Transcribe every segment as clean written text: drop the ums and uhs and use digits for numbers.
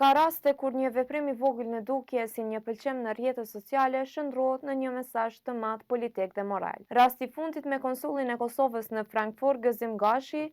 Ka raste kur një veprim i vogël në dukje si një pëlqim në rrjetet sociale shndërrohet në një mesazh të madh politik dhe moral. Rasti i fundit me konsullin e Kosovës në Frankfurt, Gëzim Gashi,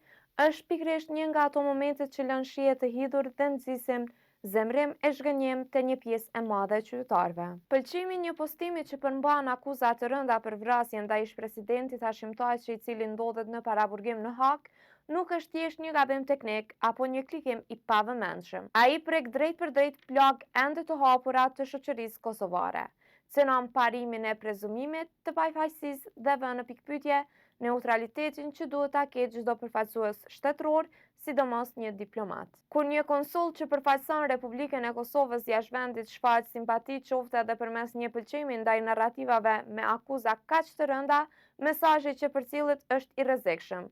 është pikërisht një nga ato momente që lënë shije të hidhur dhe nxisin zemërim e zhgënjim te një pjesë e madhe e qytetarëve. Pëlqimi i një postimi që përmban akuza të rënda për vrasje ndaj ish-presidentit Hashim Thaçi i cili ndodhet në paraburgim në Hagë, nuk është thjesht një gabim teknik apo një klikim i pavëmendshëm. Ai prek drejtpërdrejt plagë ende të hapura të shoqërisë kosovare, cenon parimin e prezumimit të pafajësisë dhe vë në pikëpyetje neutralitetin që duhet ta ketë çdo përfaqësues shtetëror, sidomos një diplomat. Kur një konsull që përfaqëson Republikën e Kosovës jashtë vendit shfaq simpati qoftë edhe përmes një pëlqimi ndaj narrativave me akuza kaq të rënda, mesazhi që përcillet është i rrezikshëm.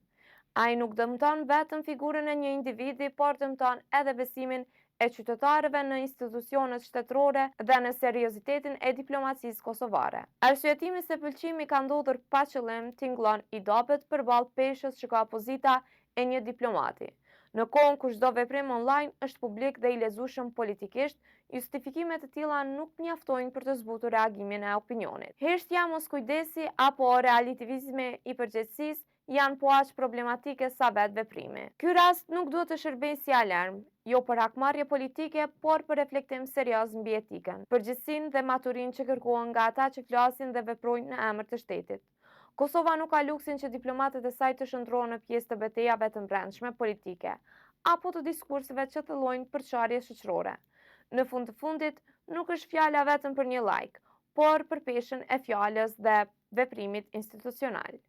Ai nuk dëmton vetëm figurën e një individi, por dëmton edhe besimin e qytetarëve në institucionet shtetërore dhe në seriozitetin e diplomacisë kosovare. Arsyetimi se pëlqimi ka ndodhur pa qëllim tingëllon i dobët përballë peshës që ka pozita e një diplomati. Në kohën kur çdo veprim online është publik dhe i lexueshëm politikisht, justifikime të tilla nuk mjaftojnë për të zbutur reagimin e opinionit. Heshtja, moskujdesi apo relativizmi i përgjegjësisë janë po aq problematike sa vetë veprimi. Ky rast nuk duhet të shërbejë si alarm, jo për hakmarrje politike, por për reflektim serioz mbi etikën, përgjegjësinë dhe maturinë që kërkohen nga ata që flasin dhe veprojnë në emër të shtetit. Kosova nuk ka luksin që diplomatët e saj të shndërrohen në pjesë të betejave të brendshme politike, apo të diskurseve që thellojnë përçarje shoqërore. Në fund të fundit, nuk është fjala vetëm për një like, por për peshën e fjalës dhe veprimit institucional.